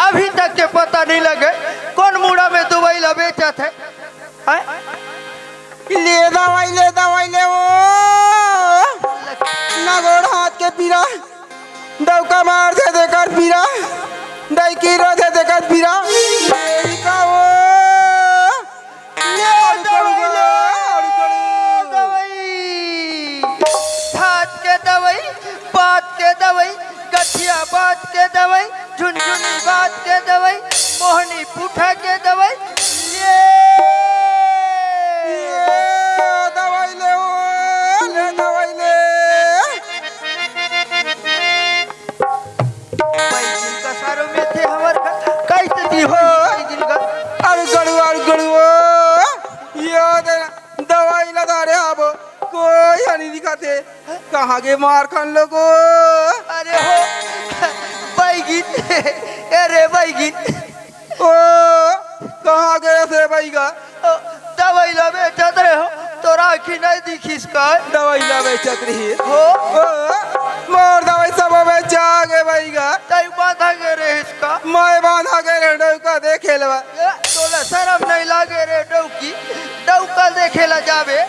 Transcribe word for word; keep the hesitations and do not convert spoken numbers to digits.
अभी तक के पता नहीं लगे कोन मुड़ा में दवाई ला बेचत हे। हैं? ले दवाई, ले दवाई, ले ओ। ना गोड़ हाथ के पीरा, डौका मार दे देकर पीरा, डैकी रो दे देकर पीरा। ले का ओ। ले दवाई, ले दवाई। हाथ के दवाई, बात के दवाई, गठिया बात के दवाई, झुनझुनी बात के दवाई, मोहनी पुठा के दवाई। ले। ले दवाई ले ओ, ले दवाई ले। बैगिन का सारो में थे हमर घर, कैसे दी हो बैगिन का? अरे गड़ुआ, अरे गड़ुआ, ये दे दवाई लगा रे अब, कोई हनी दिखाते। कहाँ गे मार खान लोगो? अरे हो बैगिन, अरे बैगिन। ओ, कहाँ गे से बैगा? ओ, दवाई ला बेचत रहे हो, तोर आँखी नहीं दिखिस का? दवाई ला बेचत रही। हो। ओ, मोर दवाई सब बेचा गे बैगा। तई बांधा गे रहिस का? मैं बांधा गे रहे डौका देखे लवा। ए, तोला शरम नहीं लागे रे डौकी? डौका देखे ला जाबे?